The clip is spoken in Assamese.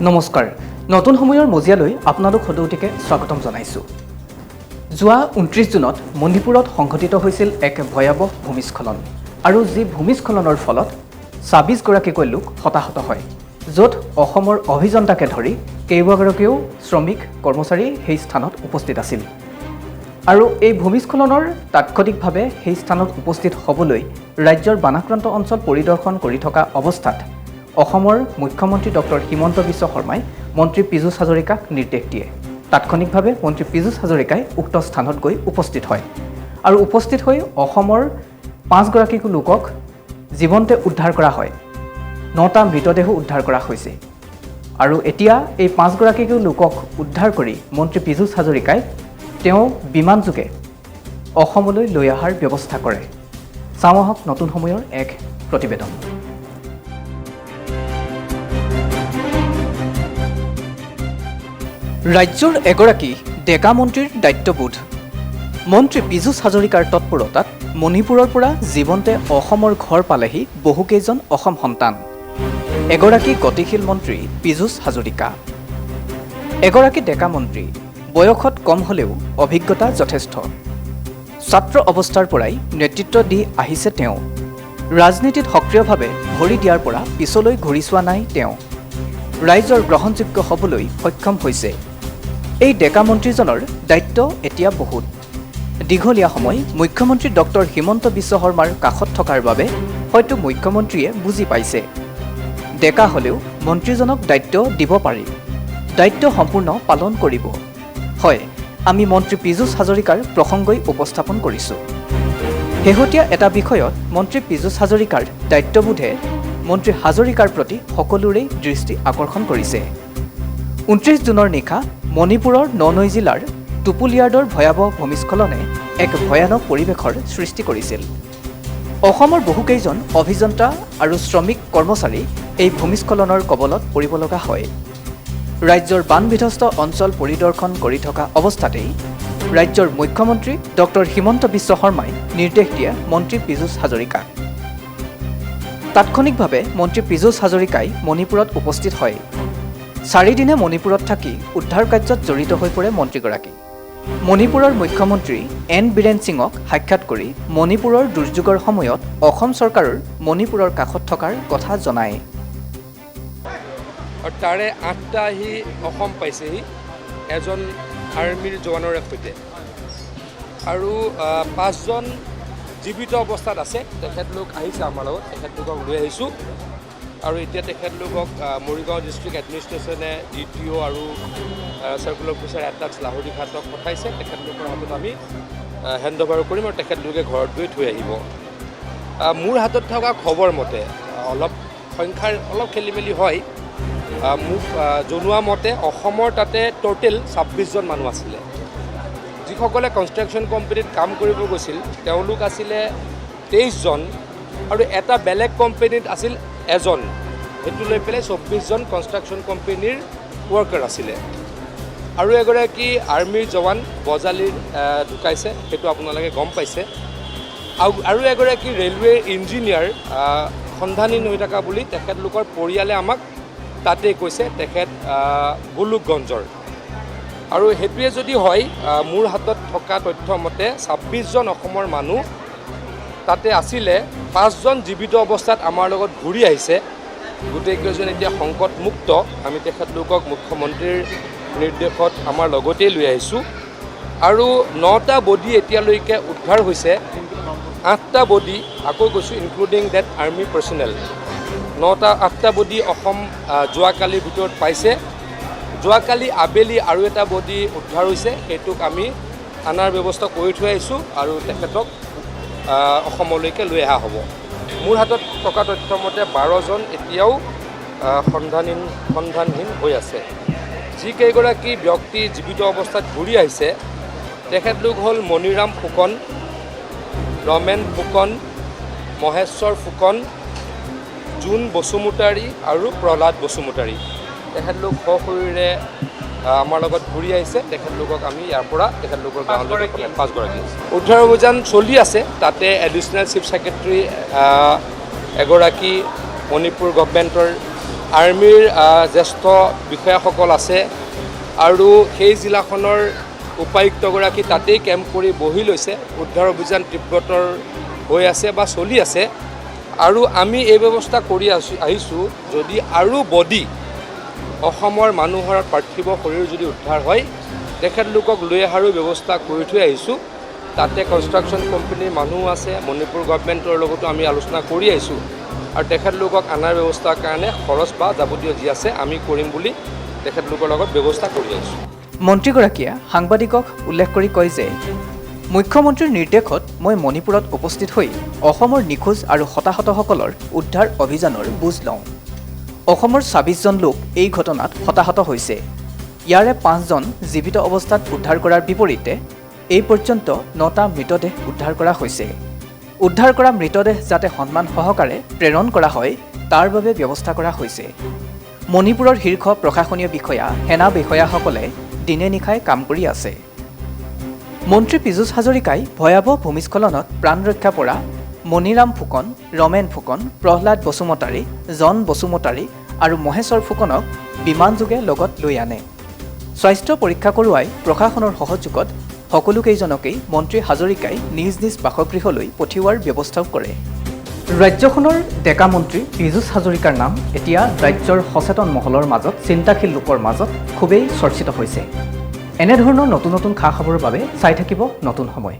নমস্কাৰ, নতুন সময়ৰ মজিয়ালৈ আপোনালোক সদৌটিকে স্বাগতম জনাইছোঁ। যোৱা 29 জুনত মণিপুৰত সংঘটিত হৈছিল এক ভয়াৱহ ভূমিস্খলন আৰু যি ভূমিস্খলনৰ ফলত 26গৰাকীকৈ লোক হতাহত হয়, য'ত অসমৰ অভিযন্তাকে ধৰি কেইবাগৰাকীও শ্ৰমিক কৰ্মচাৰী সেই স্থানত উপস্থিত আছিল। আৰু এই ভূমিস্খলনৰ তাৎক্ষণিকভাৱে সেই স্থানত উপস্থিত হ'বলৈ ৰাজ্যৰ বানাক্ৰান্ত অঞ্চল পৰিদৰ্শন কৰি থকা অৱস্থাত অসমৰ মুখ্যমন্ত্ৰী ডক্টৰ হিমন্ত বিশ্ব শৰ্মাই মন্ত্ৰী পীযুষ হাজৰিকাক নিৰ্দেশ দিয়ে। তাৎক্ষণিকভাৱে মন্ত্ৰী পীযুষ হাজৰিকাই উক্ত স্থানত গৈ উপস্থিত হয় আৰু উপস্থিত হৈ অসমৰ পাঁচগৰাকী লোকক জীৱন্তে উদ্ধাৰ কৰা হয়। নটা মৃতদেহো উদ্ধাৰ কৰা হৈছে। আৰু এতিয়া এই পাঁচগৰাকীকো লোকক উদ্ধাৰ কৰি মন্ত্ৰী পীযুষ হাজৰিকাই তেওঁ বিমানযোগে অসমলৈ লৈ অহাৰ ব্যৱস্থা কৰে। চাওঁ আহক নতুন সময়ৰ এক প্ৰতিবেদন। ৰাজ্যৰ এগৰাকী ডেকা মন্ত্ৰীৰ দায়িত্ববোধ। মন্ত্ৰী পীযুষ হাজৰিকাৰ তৎপৰতাত মণিপুৰৰ পৰা জীৱন্তে অসমৰ ঘৰ পালেহি বহুকেইজন অসম সন্তান। এগৰাকী গতিশীল মন্ত্ৰী পীযুষ হাজৰিকা, এগৰাকী ডেকা মন্ত্ৰী, বয়সত কম হ'লেও অভিজ্ঞতা যথেষ্ট। ছাত্ৰ অৱস্থাৰ পৰাই নেতৃত্ব দি আহিছে তেওঁ। ৰাজনীতিত সক্ৰিয়ভাৱে ভৰি দিয়াৰ পৰা পিছলৈ ঘূৰি চোৱা নাই তেওঁ। ৰাইজৰ গ্ৰহণযোগ্য হ'বলৈ সক্ষম হৈছে। এই ডেকা মন্ত্ৰীজনৰ দায়িত্ব এতিয়া বহুত। দীঘলীয়া সময় মুখ্যমন্ত্ৰী ডক্টৰ হিমন্ত বিশ্ব শৰ্মাৰ কাষত থকাৰ বাবে হয়তো মুখ্যমন্ত্ৰীয়ে বুজি পাইছে, ডেকা হ'লেও মন্ত্ৰীজনক দায়িত্ব দিব পাৰি, দায়িত্ব সম্পূৰ্ণ পালন কৰিব। হয়, আমি মন্ত্ৰী পীযুষ হাজৰিকাৰ প্ৰসংগই উপস্থাপন কৰিছোঁ। শেহতীয়া এটা বিষয়ত মন্ত্ৰী পীযুষ হাজৰিকাৰ দায়িত্ববোধে মন্ত্ৰী হাজৰিকাৰ প্ৰতি সকলোৰে দৃষ্টি আকৰ্ষণ কৰিছে। 29 জুনৰ নিশা মণিপুৰৰ ননৈ জিলাৰ টুপুলিয়াৰ্ডৰ ভয়াৱহ ভূমিস্খলনে এক ভয়ানক পৰিৱেশৰ সৃষ্টি কৰিছিল। অসমৰ বহুকেইজন অভিযন্তা আৰু শ্ৰমিক কৰ্মচাৰী এই ভূমিস্খলনৰ কবলত পৰিব লগা হয়। ৰাজ্যৰ বানবিধ্বস্ত অঞ্চল পৰিদৰ্শন কৰি থকা অৱস্থাতেই ৰাজ্যৰ মুখ্যমন্ত্ৰী ডক্টৰ হিমন্ত বিশ্ব শৰ্মাই নিৰ্দেশ দিয়ে মন্ত্ৰী পীযুষ হাজৰিকাক। তাৎক্ষণিকভাৱে মন্ত্ৰী পীযুষ হাজৰিকাই মণিপুৰত উপস্থিত হয়। চাৰিদিনে মণিপুৰত থাকি উদ্ধাৰ কাৰ্যত জড়িত হৈ পৰে মন্ত্ৰীগৰাকী। মণিপুৰৰ মুখ্যমন্ত্ৰী এন বীৰেন সিঙক সাক্ষাৎ কৰি মণিপুৰৰ দুৰ্যোগৰ সময়ত অসম চৰকাৰৰ মণিপুৰৰ কাষত থকাৰ কথা জনায়। আৰু তাৰে আঠটা আহি অসম পাইছেহি এজন আৰ্মীৰ জোৱানৰে সৈতে আৰু পাঁচজন জীৱিত অৱস্থাত আছে। তেখেতলোক আহিছে আমাৰ লগত, তেখেতলোকক লৈ আহিছোঁ। আৰু এতিয়া তেখেতলোকক মৰিগাঁও ডিষ্ট্ৰিক্ট এডমিনিষ্ট্ৰেশ্যনে ডি টি অ' আৰু চাৰ্কুল অফিচাৰ এট লাহৰীঘাটক পঠাইছে। তেখেতলোকৰ হাতত আমি হেণ্ড অভাৰ কৰিম আৰু তেখেতলোকে ঘৰত গৈ থৈ আহিব। মোৰ হাতত থকা খবৰ মতে অলপ সংখ্যাৰ অলপ খেলি মেলি হয়। মোক জনোৱা মতে অসমৰ তাতে ট'টেল 26জন মানুহ আছিলে। যিসকলে কনষ্ট্ৰাকশ্যন কোম্পেনীত কাম কৰিব গৈছিল, তেওঁলোক আছিলে 23জন আৰু এটা বেলেগ কোম্পেনীত আছিল এজন। সেইটো লৈ পেলাই 24জন কনষ্ট্ৰাকশ্যন কোম্পেনীৰ ৱৰ্কাৰ আছিলে। আৰু এগৰাকী আৰ্মীৰ জৱান বজালীৰ ঢুকাইছে, সেইটো আপোনালোকে গম পাইছে। আৰু এগৰাকী ৰেলৱে ইঞ্জিনিয়াৰ সন্ধানহীন হৈ থকা বুলি তেখেতলোকৰ পৰিয়ালে আমাক তাতেই কৈছে। তেখেত গোলোকগঞ্জৰ। আৰু সেইটোৱে যদি হয়, মোৰ হাতত থকা তথ্য মতে 26জন অসমৰ মানুহ তাতে আছিলে। পাঁচজন জীৱিত অৱস্থাত আমাৰ লগত ঘূৰি আহিছে। গোটেইকেইজন এতিয়া সংকটমুক্ত। আমি তেখেতলোকক মুখ্যমন্ত্ৰীৰ নিৰ্দেশত আমাৰ লগতেই লৈ আহিছোঁ। আৰু নটা বডি এতিয়ালৈকে উদ্ধাৰ হৈছে। আঠটা বডি, আকৌ কৈছোঁ, ইনক্লুডিং ডেট আৰ্মি পাৰ্চনেল, নটা আঠটা বডি অসম যোৱাকালিৰ ভিতৰত পাইছে। যোৱাকালি আবেলি আৰু এটা বডি উদ্ধাৰ হৈছে। সেইটোক আমি আনাৰ ব্যৱস্থা কৰি থৈ আহিছোঁ আৰু তেখেতক অসমলৈকে লৈ অহা হ'ব। মোৰ হাতত থকা তথ্য মতে 12জন এতিয়াও সন্ধানহীন হৈ আছে। যিকেইগৰাকী ব্যক্তি জীৱিত অৱস্থাত ঘূৰি আহিছে, তেখেতলোক হ'ল মণিৰাম ফুকন, ৰমেন ফুকন, মহেশ্বৰ ফুকন, জোন বসুমতাৰী আৰু প্ৰহ্লাদ বসুমতাৰী। তেখেতলোক সশৰীৰে আমাৰ লগত ঘূৰি আহিছে। তেখেতলোকক আমি ইয়াৰ পৰা তেখেতলোকৰ গাঁৱলৈকে পঠাম। পাঁচগৰাকী। উদ্ধাৰ অভিযান চলি আছে। তাতে এডিশ্যনেল চিফ ছেক্ৰেটাৰী এগৰাকী, মণিপুৰ গভমেণ্টৰ আৰ্মীৰ জ্যেষ্ঠ বিষয়াসকল আছে আৰু সেই জিলাখনৰ উপায়ুক্তগৰাকী তাতেই কেম্প কৰি বহি লৈছে। উদ্ধাৰ অভিযান তীব্ৰতৰ হৈ আছে বা চলি আছে আৰু আমি এই ব্যৱস্থা কৰি আহিছোঁ। যদি আৰু বডি অসমৰ মানুহৰ পাৰ্থিৱ শৰীৰ যদি উদ্ধাৰ হয়, তেখেতলোকক লৈ অহাৰো ব্যৱস্থা কৰি থৈ আহিছোঁ। তাতে কনষ্ট্ৰাকশ্যন কোম্পানীৰ মানুহ আছে, মণিপুৰ গভমেণ্টৰ লগতো আমি আলোচনা কৰি আহিছোঁ আৰু তেখেতলোকক অনাৰ ব্যৱস্থাৰ কাৰণে খৰচ বা যাৱতীয় যি আছে আমি কৰিম বুলি তেখেতলোকৰ লগত ব্যৱস্থা কৰি আহিছোঁ। মন্ত্ৰীগৰাকীয়ে সাংবাদিকক উল্লেখ কৰি কয় যে মুখ্যমন্ত্ৰীৰ নিৰ্দেশত মই মণিপুৰত উপস্থিত হৈ অসমৰ নিখোজ আৰু হতাহতসকলৰ উদ্ধাৰ অভিযানৰ বুজ লওঁ। অসমৰ 26জন লোক এই ঘটনাত হতাহত হৈছে। ইয়াৰে 5জন জীৱিত অৱস্থাত উদ্ধাৰ কৰাৰ বিপৰীতে এই পৰ্যন্ত 9টা মৃতদেহ উদ্ধাৰ কৰা হৈছে। উদ্ধাৰ কৰা মৃতদেহ যাতে সন্মান সহকাৰে প্ৰেৰণ কৰা হয় তাৰ বাবে ব্যৱস্থা কৰা হৈছে। মণিপুৰৰ শীৰ্ষ প্ৰশাসনীয় বিষয়া, সেনা বিষয়াসকলে দিনে নিশাই কাম কৰি আছে। মন্ত্ৰী পীযুষ হাজৰিকাই ভয়াৱহ ভূমিস্খলনত প্ৰাণ ৰক্ষা পৰা মণিৰাম ফুকন, ৰমেন ফুকন, প্ৰহ্লাদ বসুমতাৰী, জন বসুমতাৰী আৰু মহেশ্বৰ ফুকনক বিমানযোগে লগত লৈ আনে। স্বাস্থ্য পৰীক্ষা কৰোৱাই প্ৰশাসনৰ সহযোগত সকলোকেইজনকেই মন্ত্ৰী হাজৰিকাই নিজ নিজ বাসগৃহলৈ পঠিওৱাৰ ব্যৱস্থাও কৰে। ৰাজ্যখনৰ ডেকা মন্ত্ৰী পীযুষ হাজৰিকাৰ নাম এতিয়া ৰাজ্যৰ সচেতন মহলৰ মাজত, চিন্তাশীল লোকৰ মাজত খুবেই চৰ্চিত হৈছে। এনেধৰণৰ নতুন নতুন খা খবৰৰ বাবে চাই থাকিব নতুন সময়।